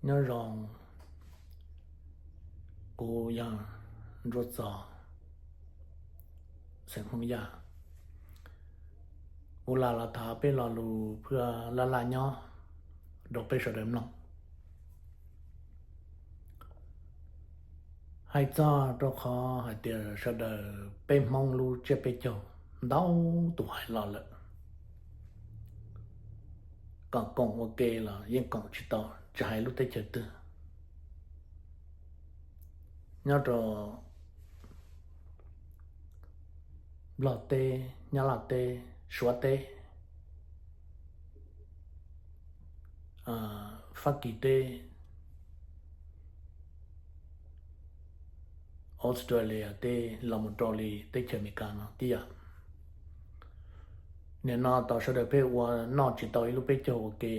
Nyob zoo, kuv yog Ntsuab Txos, xeem Hmoob Yaj. Kuv lam los tham peb lo lus phaj laj laj nyob rau peb sawv daws mloog. Hais txog rau qhov hais tias sawv daws peb Hmoob lub tsiab peb caug ntau tus hais los lawm, kom koom ua ke los yeej koom tsis tau, tsis hais lub teb chaws twg, nyob rau Nplog teb, Nyab Laj teb, Suav teb, Fab Kis teb, Australia teb los mus rau li teb chaws Amelikas no tib yam. Nim no tau sawv daws pheej ua noj tsis tau ib lub peb caug ua ke.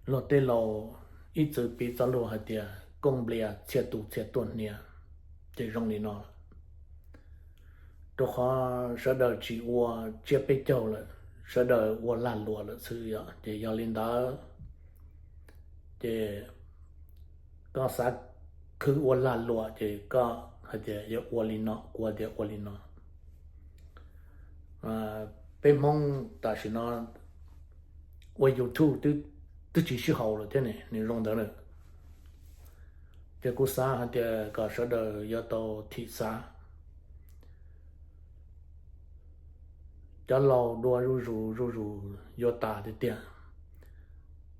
Luag tej laus ib txwm piv txoj lus hais tias kooj nplias txhia tus txhia tuaj hnia, ces zoo li no. Rau qhov sawv daws tsis ua tsiab peb caug lawm, sawv daws ua lag luam lawm xwb yom, ces yog li ntawd ces koj xav khwv ua lag luam ces koj hais tias yog ua li no, kuv hais tias ua li no. Peb Hmoob tam sim no ua YouTube twb tsis sib haum lawm thiab ne, nws zoo ntawd na. Ces kuv xav hais tias kom sawv daws yuav tau thim xav, cov laus dua zuj zus zuj zus yuav tas tiag tiag.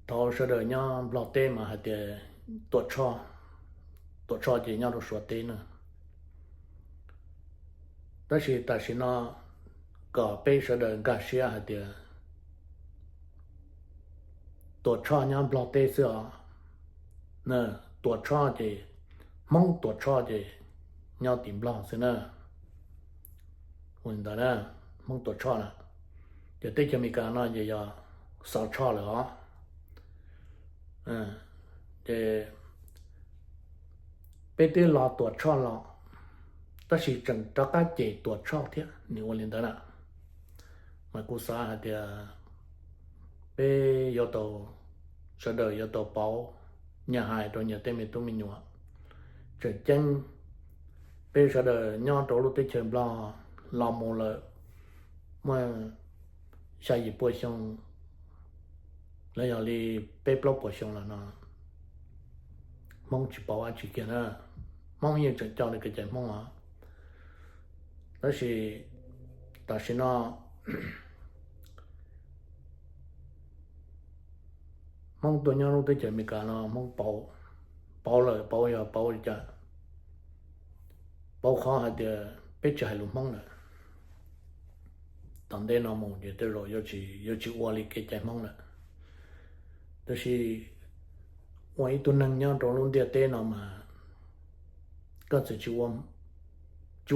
Thaum sawv daws nyob Nplog teb mas hais tias Tuam Tshoj, Tuam Tshoj ces nyob rau Suav teb na. Tab sis tam sim no kom peb sawv daws nkag siab hais tias Tuam Tshoj nyob Nplog teb xwb os. Tuam Tshoj ces, Hmoob Tuam Tshoj ces nyob tim Nplog xwb na. Ua li ntawd na, Hmoob Tuam Tshoj na, ces teb chaws Amelikas no ces yog Xov Tshoj lawm os. Ces peb twb los Tuam Tshoj los, tab sis tseem rov qab cem Tuam Tshoj thiab, nws ua li ntawd na. Mas kuv xav hais tias peb yuav tau, sawv daws yuav tau pauv, nyias hais rau nyias tej me tub me nyuam. Tseem ceeb peb sawv daws nyob rau lub teb chaws Nplog los mus lawm muaj xya yim pua xyoo los yog li peb plaub puas xyoo los no, Hmoob tsis pauv dab tsi kiag na. Hmoob yeej tseem coj li kev cai Hmoob os. Tab sis tam sim no Hmoob tuaj nyob lub teb chaws Amelikas no Hmoob pauv, pauv lawm pauv yog pauv li cas? Pauv qhov hais tias peb tsis hais lus Hmoob lawm. Tom ntej no mus ces tej zaum yuav tsis ua li kev cai Hmoob lawm. Tab sis ua ib tug neeg nyob rau lub ntiaj teb no mas koj txawm tsis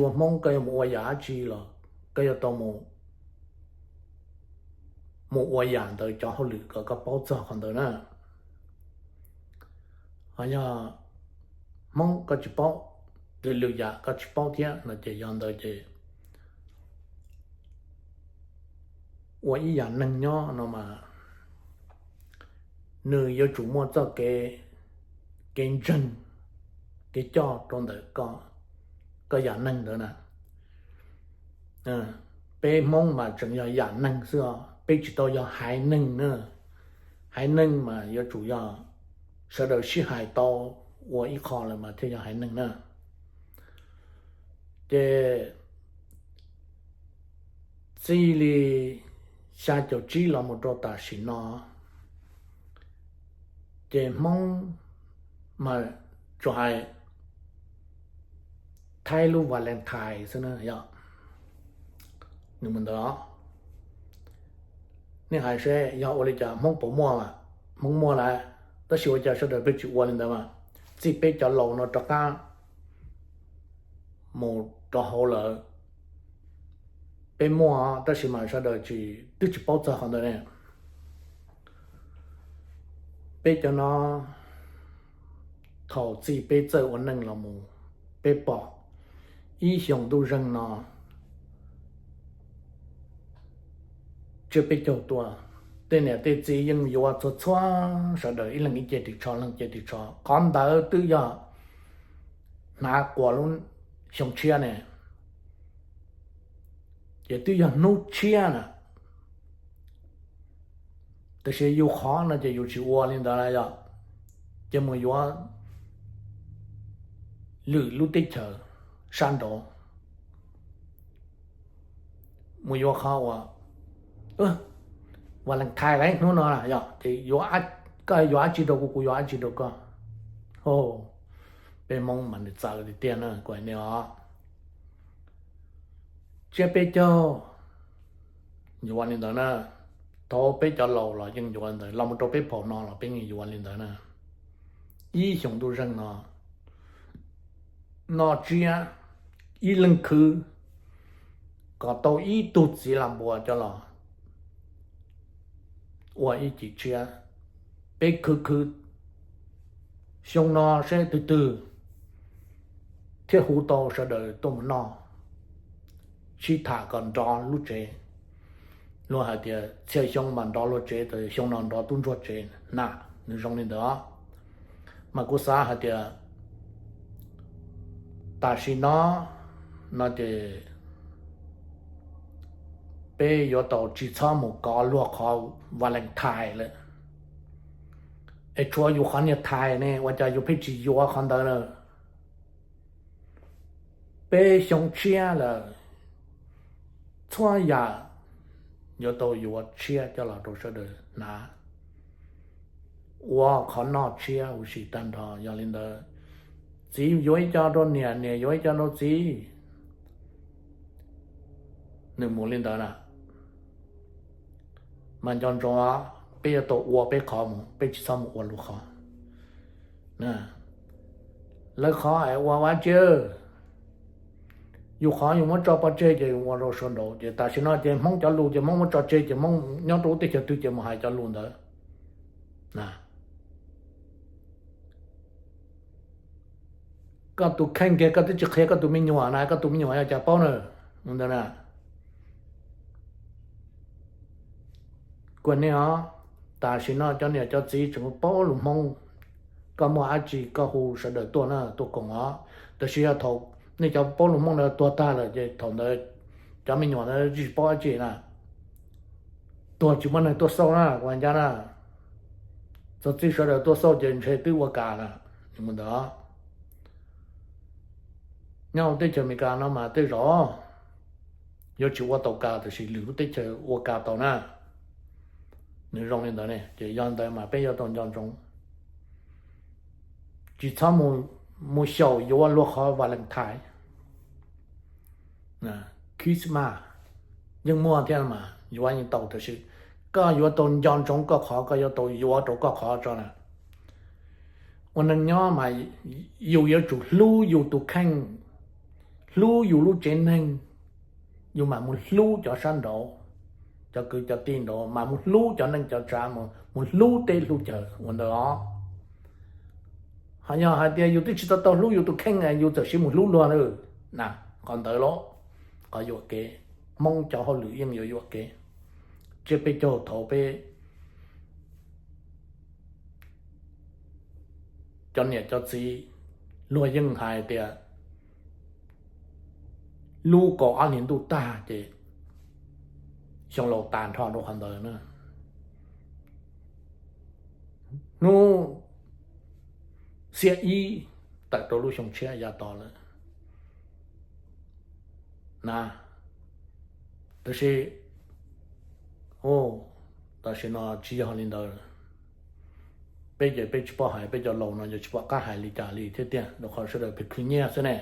ua Hmoob, koj yuav mus ua yam dab tsi los koj yuav tau mus ua yam ntawd cov hauj lwm kom koj paub txog qhov ntawd na. Ho yog Hmoob koj tsis paub, lwm lwm yam koj tsis paub thiab no ces yog ntawd ces ua ib yam neeg nyob no mas nws yuav tsum muaj txoj kev, kev ntseeg, kev coj rau ntawm koj yam neeg ntawd na. Peb Hmoob mas tseem yog yam neeg xwb os, peb tsis tau yog haiv neeg na. Haiv neeg mas yuav tsum yog sawv daws sib hais tau ua ib qho lawm mas thiaj yog haiv neeg na. Ces txij li xya caum tsib los mus rau tam sim no ces Hmoob mas tsuas hais Thaib lub Valentine xwb na yom. Nws mus ntawd os. Nej hais seb yog ua li cas Hmoob puas muaj? Hmoob muaj lawm, tab sis ua cas sawv daws peb tsis ua li ntawd mas? Txij peb cov laus no rov qab mus rau hauv lawm, peb muaj tab sis mas sawv daws tsis, twb tsis paub txog qhov ntawd ne. Peb cov no thaum txij peb txawj ua neej los mus, peb pom ib xyoos ntuj zeeg no tsiab peb caug tuaj, tej niam tej txiv yeej yuav txhua txhua sawv daws ib leeg ib ce ris tsho, leej ce ris tsho. Qhov ntawd twb yog hnav quas lub xyoo tshiab ne, ces twb yog hnub tshiab na. Tiam sis yus qhov no ces yus tsis ua li ntawd na yom, ces mus yuav lwm lub teb chaws sab nraud, mus yuav qhov uas Valentine hnub no yom, ces koj yuav dab tsi rau kuv, kuv yuav dab tsi rau koj. Peb Hmoob mas nws txawv tiag tiag na kuv hais nej os. Tsiab peb caug yuav li ntawd na, thaum peb cov laus los yeej yuav li ntawd, los mus rau peb phaum no los peb yeej yuav li ntawd na. Ib xyoo ntuj zeeg no noj tsiab ib leeg khwv kom tau ib tug txiv las npua coj los ua ib cim tsiab. Peb khwv khwv xyoo no seb twg twg thiaj hu tau sawv daws tuaj mus noj, sib tham kom nrov lub tsev. Luag hais tias txhia xyoo mas nrov luag tsev, xyoo no nrov tub ntsuag tsev na, nws zoo li ntawd. Mas kuv xav hais tias tam sim no no ces peb yuav tau tsis txhob mus kov luag qhov Valentine lawm, es tshuav yus qhov niag thais ne ua cas yus pheej tsis yuav qhov ntawd na. Peb xyoo tshiab lawm, txhua yam yuav tau yuav tshiab coj los rau sawv daws hnav, ua qhov noj tshiab huv si tag nrho. Yog li ntawd, txiv yuav ib co rau niam, niam yuav ib co rau txiv, nws mus li ntawd na. Mas nco ntsoov, peb yuav tau ua peb qhov mus, peb tsis txhob mus ua luag qhov. Lawv qhov es ua ua tsi, yus qhov yus muab tso pov tseg ces yus ua rau sawv nraud, ces tam sim no ces Hmoob cov lus ces Hmoob muab tso tseg ces Hmoob nyob rau lub teb chaws twg ces mus hais cov lus ntawd. Koj tus kheej kiag koj twb tsis qhia koj tus me nyuam na, koj tus me nyuam yog cas paub na? Ntawd na. Kuv hais nej os, tam sim no cov niam cov txiv tseem paub lus Hmoob, koj muaj dab tsi koj hu sawv daws tuaj na, tuaj koom os. Tab sis yog thaum nej cov paub lus Hmoob ntawd tuag tag lawm ces thaum ntawd cov me nyuam ntawd tsis paub dab tsi na. Tuag tsis muaj neeg tuaj xauj na, kuv hais ncaj na. Txog txij sawv daws tuaj xauj ces ntshe twb ua kas na. Mus ntawd, nyob hauv teb chaws Amelikas no mas tej zaum yuav tsis ua tau kas, tab sis lwm lub teb chaws ua kas tau na. Nws zoo li ntawd ne, ces yog ntawd mas peb yuav tau nco ntsoov, tsis txhob mus xyaum yuav luag qhov Valentine. Christmas yeej muaj thiab mas yuav yeej tau, tab sis koj yuav tau nco ntsoov koj qhov, koj yuav tau yuav rau koj qhov tso na. Ua neeg nyob mas yus yuav tsum hlub yus tus kheej, hlub yus lub tsev neeg, yus mam mus hlub cov sab nraud, cov kwv cov tij nraud, mam mus hlub cov neej cov tsav, mus hlub teb hlub chaw ua ntawd os. Ho yog hais tias yus twb tsis tau tau hlub yus tus kheej, yus txawm siv mus hlub luag na, qhov ntawd los qhov yuam kev, Hmoob cov hauj lwm yeej yuav yuam kev. Tsiab peb caug thaum peb cov niam cov txiv, luag yeej hais tias lub kaum ob hlis ntuj tag ces xyoo laus tas nrho rau qhov ntawd na. Hnub xiab ib tawm rau lub xyoo tshiab yav tod lawm na. Tab sis, tam sim no tsis yog li ntawd. Peb ces peb tsis paub hais, peb cov laus no yuav tsis pom qab hais li cas li thiab tiag, rau qhov sawv daws pheej khwv nyiaj xwb ne.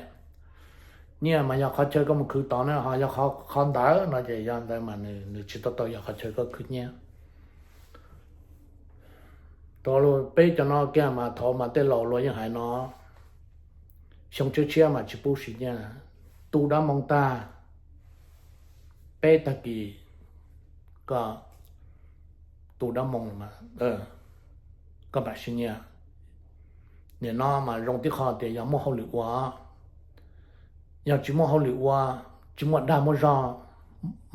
Nyiaj mas yog qhov chaw koj mus khwv tod na, ho yog qhov ntawd no ces yog ntawd mas nws tsis tau tau yog qhov chaw koj khwv nyiaj. Tau los peb cov no kiag mas thaum mas tej laus luag yeej hais no, xyoo tshiab tshiab mas tsis pub siv nyiaj, tu dab moos tag, peb tag kis koj tu dab moos, koj mam siv nyiaj. Nim no mas zoo tib qho tias yog muaj hauj lwm ua, yog tsis muaj hauj lwm ua, tsis muaj dag muaj zog,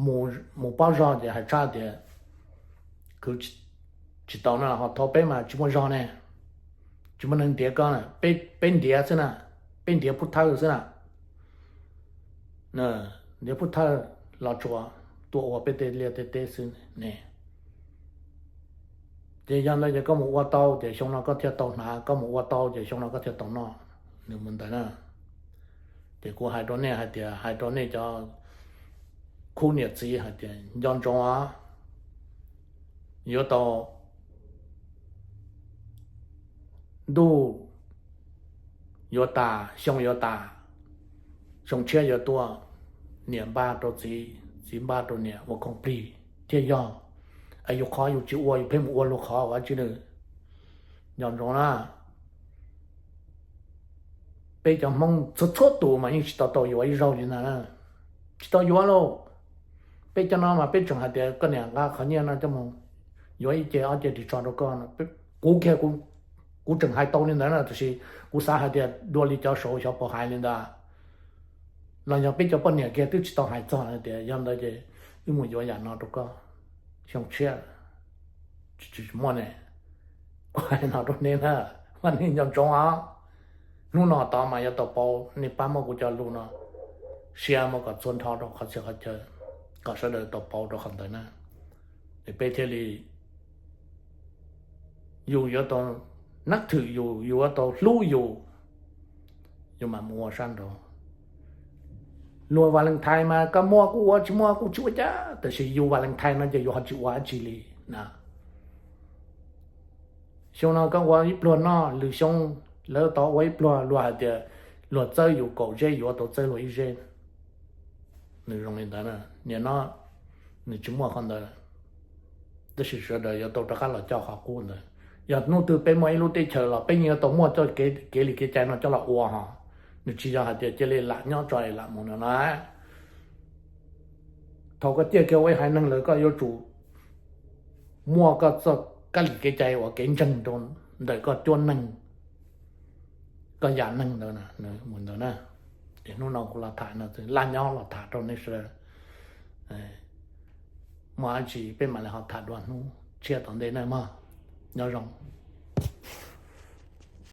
mus paub zog ces hais tshaj tias khwv tsis tau no ho thov peb mas tsis muaj zog ne, tsis muaj neeg ntiav koj na, peb ntiav xwb na, peb ntiav pub thawj xwb na, ntiav pub thawj los tsuas tuaj ua peb tej liaj tej teb xwb ne. Ces yog ntawd ces koj mus ua tau ces xyoo no koj thiaj tau hnav, koj mus ua tau ces xyoo no koj thiaj tau noj. Nws mus ntawd na. Ces kuv hais rau nej hais tias, hais rau nej cov khub niam txiv hais tias nco ntsoov os, yuav tau ntuj yuav tas, xyoo yuav tas, xyoo tshiab yuav tuaj, niam npaj rau txiv, txiv npaj rau niam ua khoom plig thiaj yog. Es yus qhov yus tsis ua yus pheej mus ua luag qhov ua dab tsi nws. Nco ntsoov na, peb cov Hmoob txhua txhua tus mas yeej tsis tau tau yuav ib zaug li ntag na. Tsis tau yuav lauj. Peb cov no mas peb tseem hais tias koj niam nqa qhov nyiaj no coj mus yuav ib ce ob ce ris tsho rau koj no. Kuv kiag kuv tseem hais tau li ntawd na, tiam sis kuv xav hais tias dua li cov saud xyov puas hais li ntawd. Los yog peb cov poj niam kiag twb tsis tau hais txog tias yog ntawd ces wb mus yuav yam no rau koj, xyoo tshiab tsis muaj ne. Kuv hais no rau nej na, vaj nej nco ntsoov os. Hnub no tod mas yuav tau pauv, nej pab muab kuv cov lus no share mus kom txhua nrho rau qhov txhia qhov chaw, kom sawv daws tau pauv rau qhov ntawd na. Es peb thiaj li, yus yuav tau nab thwm yus, yus yuav tau hlub yus, yus mam mus ua sab nraud. Luag Valentine mas koj muaj kuj ua, tsis muaj kuj tsis ua cas, tab sis yus Valentine no ces yus ho tsis ua dab tsi li na. Xyoo no koj ua ib pluag noj, lwm xyoo lawv tau ua ib pluag, luag hais tias luag txawb yus kaum zeb, yus yuav tau txawb luag ib zeb. Nws zoo li ntawd na, nim no nws tsis muaj qhov ntawd, tab sis sawv daws yuav tau rov qab los coj qhov qub ntawd. Yog hnub twg peb muaj ib lub teb chaws los peb yeej yuav tau muaj coj kev li kev cai no coj los ua ho. Nws tsis yog hais tias cia li lam nyob tso es lam mus no na. Thaum koj ciaj kiag ua ib haiv neeg lawm koj yuav tsum muaj koj txoj kab li kev cai uas kev ntseeg rau ntawm koj cuab neeg, koj yam neeg ntawd na, nws mus ntawd na. Es hnub no kuv los tham no, laj nyob los tham rau nej sawv daws. Muaj dab tsi peb mam li ho tham dua hnub tshiab tom ntej na mog. Nyob zoo.